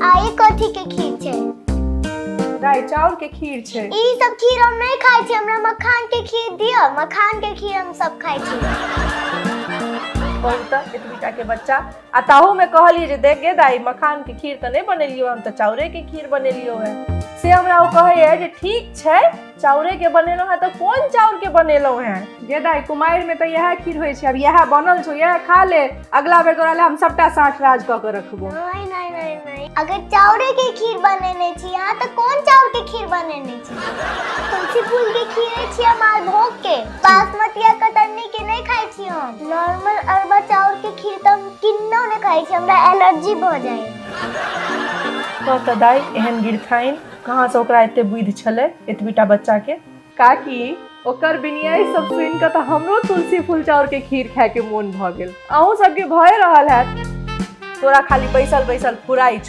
आ ई कथी के खीर छै? दाइ, चाउर के खीर छै। ई सब खीर हम नहीं खाइ छी। हमरा मखान के खीर दिअ, मखान के खीर हम सब खाइ छी। कहू तऽ, एतबीटा के बच्चा आ ताहू में कहलियै जे देख गे दाइ, मखान के खीर तऽ नहि बनेलियो, हम तऽ चाउरे के खीर बनेलियो है। से हमरा ओ कहैया जे ठीक छै, चाउरे के बनेलहुँ हेँ तऽ कोन चाउर के बनेलहुँ हेँ? गे दाइ, कुमारि में तऽ इएह खीर होइ छै। आब इएह बनल छौ, इएह खा ले। अगला बेर तोरा लए हम सबटा साँठ राज कऽ के रखबो। नहीं नहीं नहीं नहीं, अगर चाउरे के खीर बनेने छी अहाँ तऽ कोन चाउर के खीर बनेने छी? तुलसी फूल के खीर छी या मालभोग के? बासमती या कतरनी के नहीं खाइ छी हम। नॉर्मल अरबा चाउर के खीर तऽ हम किन्नो नहीं खाइ छी, हमरा एलर्जी भऽ जाइ। कह तऽ दाइ, एहन गिरथाइन कहाँसँ ओकरा एते बुद्धि छलै एतबीटा बच्चा के? काकी, ओकर बिनियाई सब सुनि कऽ तऽ हमरो तुलसी फूल चाउर के खीर खाय के मोन भऽ गेल। अहूँ सबके भए रहल हैत। तोरा खाली बैसल बैसल फुराइ छौ।